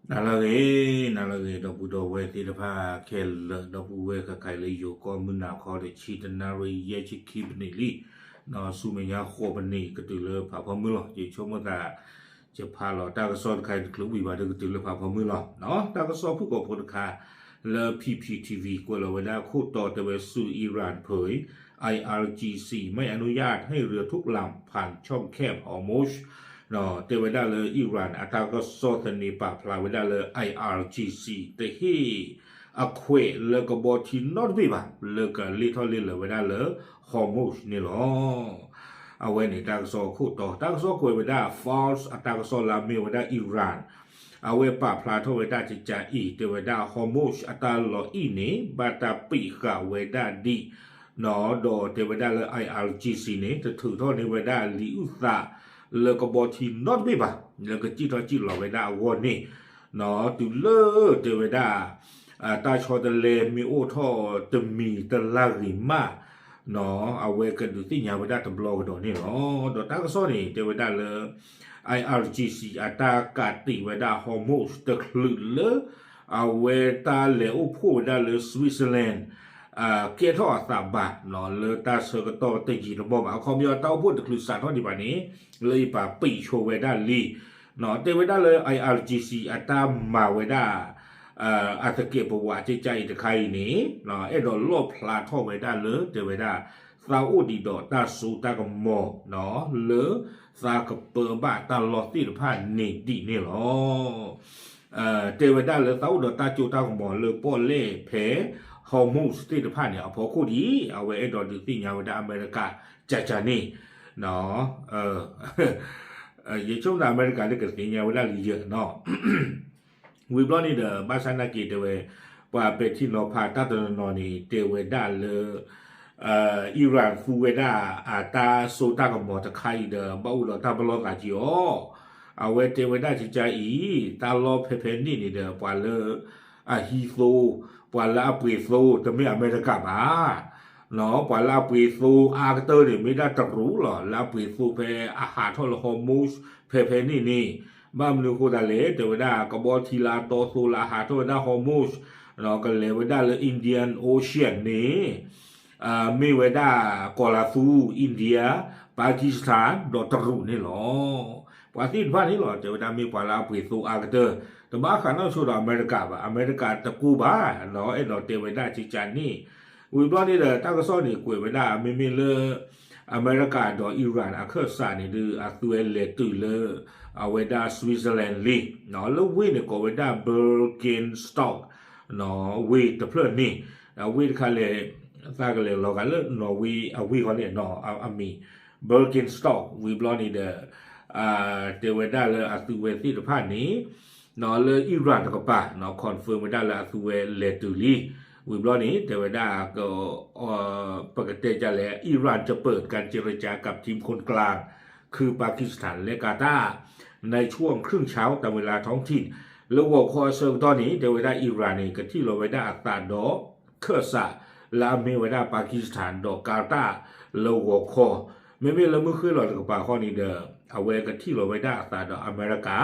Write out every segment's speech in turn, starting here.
နၤလၢအဂ့ၤ, နၤလၢအဂ့ၤ ဒီပုၢ်ဒီဝဲၢ်သ့ၣ်တဖၣ်ခဲလၢာ်, ဒီပုၢ်ဝဲၢ်ခဲခါအံၤလၢယိၤကီၢ်မုၢ်နၤခီ တဆံတနၣ်ရံၣ် ယဲၢ်ဆံခံပနံးလံ, ဆူမဲာ်ညါဃိးပနံး ကတုၤလၢဖးဖီမုၢ်လီၤ. ယဆိကမိၣ်သး ယဖးလီၤတၢ်ကစီၣ်တခါအံၤ တချုးဝံၤဘၣ်ဒီး ကတုၤလၢဖးဖီမုၢ်လီၤ. တၢ်ကစီၣ်ဖုၣ်ကိာ်ဖိတခါ လၢ P P T V ကွဲးလီၤဝဲဒၣ်ခိၣ်တီတဲဝဲဆူ Iran ဖုၣ် I R G C ไม่อนุญาตให้เรือทุกลำผ่านช่องแคบฮอร์มุซ တဲဝဲဒၣ်လၢ Iran အတၢ်ကစီၣ်သန့ပာ်ဖျါဝဲဒၣ်လၢ I R G C တဟ့ၣ်အခွဲးလၢကဘီထံနီတဘ့ၣ်ဘၣ် လၢကလ့ၣ်ထီၣ်လ့ၣ်လီၤဝဲဒၣ်လၢ Hormuz န့ၣ်လီၤ. အဝဲန့ၣ်တၢ်ကစီၣ်ခိၣ်တီ, တၢ်ကစီၣ်ကွဲးဝဲဒၣ် Fars အတၢ်ကစီၣ်လၢအမ့ၢ်ဝဲဒၣ် Iran အဝဲပာ်ဖျါထီၣ်ဝဲဒၣ်ကကးအံၤ တဲဝဲဒၣ် Hormuz အတၢ်လီၤအံၣ်န့ၣ် ဘၣ်တၢ်ပံာ်ဃာ်ဝဲဒၣ်ဒံး ဒီးတဲဝဲဒၣ်လၢ I R G C န့ၣ် တထုးထီၣ်န့ၢ်ဝဲဒၣ်လံာ်အုၣ်သးလၢကဘီထံနီတဘ့ၣ်ဘၣ် လၢကစံၣ်ထီၣ်စံၣ်လီၤဝဲဒၣ်အဂီၢ်န့ၣ်, တုၤလၢတဲဝဲဒၣ် တၢ်ဆီတလဲမ့ၢ်အိၣ်ထီၣ်တမံၤတလါဂ့ၤမး အဝဲကဒုးသ့ၣ်ညါဝဲဒၣ်တဘျီကဒီးန့ၣ်လီၤ. ဒီးတၢ်ကစီၣ်န့ၣ် တဲဝဲဒၣ်လၢ I R G C အတၢ်ကးတံာ်ဝဲဒၣ် Hormuz တချုးလၢ အဝဲတၢ်လဲၤအိၣ်ဖှိၣ်ဝဲဒၣ်လၢ Switzerland ကဲထီၣ်အသးဘၣ် လၢတၢ်ဆၢကတီၢ်တယံာ်တမီၢ်ဘၣ်. အခီပညီတၢ်အိၣ်ဖှိၣ်တချုးစးထီၣ်ဒံးဘၣ်န့ၣ် လၢအံၤပာ်ပံာ်ဆိဝဲဒၣ်လံ တဲဝဲဒၣ်လၢ I R G C အတၢ်မၤဝဲဒၣ် အသကဲးပဝးကကးအံၤတခါအံၤန့ၣ် အဲၣ်ဒိးလီၣ်ဖျါထီၣ်ဝဲဒၣ်လၢ တဲဝဲဒၣ် သးအိၣ်ဒံးဒီးတၢ်စိတၢ်ကမီၤ လၢသးကပၢဘၣ်တၢ်လီၢ်သ့ၣ်တဖၣ်န့ၣ်ဒံးန့ၣ်လီၤ. တဲဝဲဒၣ်လၢသးအိၣ်ဒီးတၢ်စိတၢ်ကမီၤလၢပီၣ်လဲၣ်ဖဲ Hormuz သ့ၣ်တဖၣ်န့ၣ် အဖီခိၣ်ဒံး အဝဲအဲၣ်ဒိးဒုးသ့ၣ်ညါဝဲဒၣ်အမဲရကၤ ကကးန့ၣ် ယဆိကမိၣ်သးအမဲရကၤလၢကသ့ၣ်ညါဝဲဒၣ်လံယၢၢ်နီၤ ဝံၤဘျီန့ၣ်ဒီး ဘၣ်ဆၣ်နာ်က့ၤတဲဝဲ ပှၤပဲာ်ထံနီၤဖးတၢ်တနီၤနီၤန့ၣ် တဲဝဲဒၣ်လၢ Iran သူဝဲဒၣ်အတၢ်စိတၢ်ကမီၤတခါအံၤဒီး ဘၣ်အိၣ်ဒီးတၢ်ပလီၢ်သးက့ၤအီၤ, အဝဲတဲဝဲဒၣ်ကကးအံၤ တၢ်လီၢ်ဖဲဖဲန့ၣ်န့ၣ်ဒီး ပှၤလၢအဟံးသိ, ပှၤလၢအပှ့ၤသိ တမ့ၢ်အမဲရကၤဘၣ် ပှၤလၢအပှ့ၤသိအါကတၢၢ်န့ၣ် မ့ၢ်ဒၣ်တရူးလီၤ. လၢအပှ့ၤသိဖဲအဟးထီၣ်လၢ Hormuz ဖဲဖဲန့ၣ်န့ၣ်, ဘၣ်မနုၤအဃိသတးလဲၣ် တဲဝဲဒၣ်ကဘီထံလၢအတီသိလၢအဟးထီၣ်ဝဲဒၣ် Hormuz ကလဲၤဝဲဒၣ်လၢ Indian Ocean န့ၣ် မ့ၢ်ဝဲဒၣ်ကီၤလၤသူ, India, Pakistan ဒီးတရူးန့ၣ်လီၤ. ပှၤသ့ၣ်တဖၣ်န့ၣ်လီၤ တဲဝဲဒၣ်မ့ၢ်ပှၤလၢအပှ့ၤသိအါကတၢၢ်, တဘၣ်ဃးနီၣ်ဆိဒီးအမဲရကၤဘၣ်, အမဲရကၤတကိးဘၣ်, အဲၣ်ဒိးတဲဝဲဒၣ်ကကးန့ၣ် ဝံၤဘျီန့ၣ်ဒီး တၢ်ကစီၣ်န့ၣ်ကွဲးဝဲဒၣ် မ့မ့ၢ်လၢ အမဲရကၤဒီး Iran အခၢၣ်စးန့ၣ်ဒုး အသုဝဲလဲၤတုၤလၢ အဝဲဒၣ် Switzerland လံ, လၢဝ့ၢ်န့ၣ်ကိးဝဲဒၣ် Birkenstock ဝ့ၢ်တဖျၢၣ်န့ၣ်, အဝ့ၢ်တခါလဲၣ် သးကလဲၤလီၤဂာ်လၢ Norway အဝ့ၢ်ဃီန့ၣ် အမံၤ Birkenstock ဝံၤဘျီန့ၣ်ဒီး တဲဝဲဒၣ်လၢအသုဝဲသ့ၣ်တဖၣ်န့ၣ် လၢ Iran တကပၤ confirm ဝဲဒၣ်လၢအသုဝဲလဲၤတုၤလံ, ဝံၤဘျီန့ၣ် တဲဝဲဒၣ် ပကတဲဒ်လဲၣ် Iran จะเปิดการเจรจากับทีมคนกลาง คือปากีสถานและกาตาร์ ในช่วงครึ่งเช้าตามเวลาท้องถิ่น လၢဂီၤခီအဆၢကတီၢ်န့ၣ် တဲဝဲဒၣ် Iran န့ၣ် ကထံၣ်လီၤဝဲဒၣ်အသးဒီး ခၢၣ်စး လၢအမ့ၢ်ဝဲဒၣ် Pakistan ဒီး Qatar လၢဂီၤခီ, မ့မ့ၢ်လၢမုၢ်ဃ့ၢ်လီၤတကပၤခီန့ၣ်ဒီး အဝဲကထံၣ်လီၤဝဲဒၣ်အသးဒီးအမဲရကၤ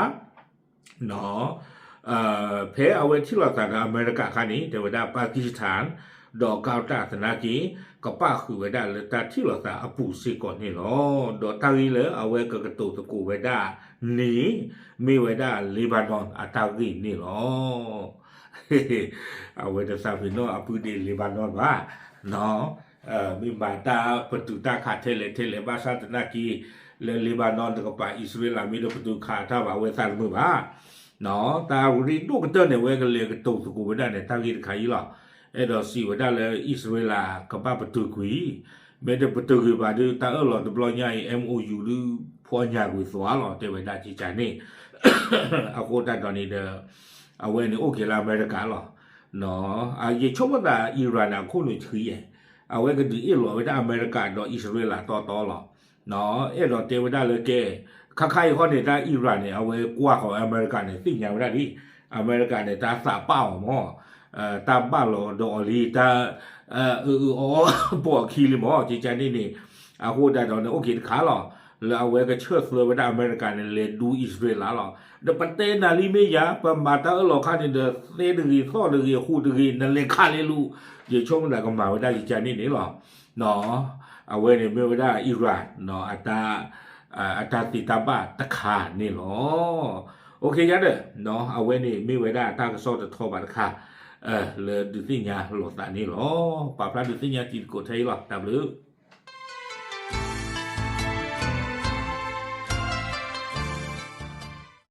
ဖဲအဝဲထံၣ်လိာ်သးဒီးအမဲရကၤအခါန့ၣ် တဲဝဲဒၣ် Pakistan ဒီး Qatar သနာ်က့ ကပၣ်ဃုာ်ဝဲဒၣ်လၢတၢ်ထံၣ်လိာ်သးအပူၤစ့ၢ်ကီးန့ၣ်လီၤ. ဒီးတၢ်ဂ့ၢ်လၢအဝဲကကတိၤသကိးဝဲဒၣ်န့ၣ် မ့ၢ်ဝဲဒၣ် Lebanon အတၢ်ဂ့ၢ်န့ၣ်လီၤ. အဝဲတသးပ့ၤနီၣ်အပုၢ်ဒ့ Lebanon ဘၣ် မ့ၢ်မၤတၢ်ပတုာ်တၢ်ခးထဲလဲၣ်ထဲလဲၣ်ဘၣ်ဆၣ်သနာ်က့ လၢ Lebanon တကပၤ အံၣ်စရ့လးမ့ၢ်တပတုာ်ခးတၢ်ဘၣ် အဝဲသးတမုာ်ဘၣ်. တၢ်ရ့ဒိၣ်ကတၢၢ်န့ၣ် အဝဲကလဲၤကတိၤသကိးဝဲဒၣ်န့ၣ် တၢ်ဂ့ၢ်တခါအံၤလီၤ. အဲၣ်ဒိးစံးဝဲဒၣ်လၢအံၣ်စရ့လးကဘၣ်ပတုာ်ကွံာ်, မ့ၢ်တပတုာ်ကွံာ်ဘၣ်ဒီး တၢ်အၢၣ်လီၤတဘျီညါအံၤ M O U ဒုးဖီညါကွံာ်သွါလီၤ တဲဝဲဒၣ်ကကးန့ၣ် အဃိသတးဒီးန့ၣ်ဒီး အဝဲန့ၣ်အိၣ်က့ၤလၢအမဲရကၤလီၤ. ယဆိကမိၣ်သး Iran န့ၣ် အခိၣ်နူာ်ဆှံယဲၢ်, အဝဲကဒုးအ့ၣ်လိာ်ဝဲဒၣ်အမဲရကၤဒီးအံၣ်စရ့လးတီတီလီၤ. အဲၣ်ဒိးတဲဝဲဒၣ်လၢကဲ, ခါခါအံၤဃီန့ၣ် တၢ် Iran န့ၣ် အဝဲကွၢ်ဃီၤအမဲရကၤန့ၣ် သ့ၣ်ညါဝဲဒၣ်လံ. အမဲရကၤန့ၣ် တၢ်သးပာ်အီၤမး, တၢ်ဘၣ်လီၤဒီးအီၤလံ, တၢ် အအၢအီအီပိာ်အခံလံမး ကကးန့ၣ်န့ၣ်, အဃိသတးဒီးန့ၣ် အိၣ်က့ၤတခါလီၤ. လၢအဝဲကဆၢၣ်သၢဝဲဒၣ်အမဲရကၤန့ၣ် လဲၤဒူအံၣ်စရ့လးလီၤ. ဒီးပတဲနၤလံမ့ၢ်ယၤ ပမၤတၢ်အၢၣ်လီၤခါန့ၣ်ဒီး သ့တဂ့ၤ သီၣ်တဂ့ၤ ဟူးတဂ့ၤ နလဲၤခးလဲၤလူၤ, ယဆိကမိၣ်သးကမၤဝဲဒၣ်ယကန့ၣ်န့ၣ်လီၤ. အဝဲန့ၣ်မ့ၢ်ဝဲဒၣ် Iran အတၢ်သ့တၢ်ဘၣ်တခါန့ၣ်လီၤ. အိၣ်ခ့ယါဒီး အဝဲန့ၣ်မ့ၢ်ဝဲဒၣ်တၢ်ကစီၣ်တထီဘၣ်တခါ လၢဒုးသ့ၣ်ညါလိာ်သးန့ၣ်လီၤ. ပာ်ဖျါဒုးသ့ၣ်ညါတံၤသကိးထဲအံၤလီၤ. တၢ်ဘျုး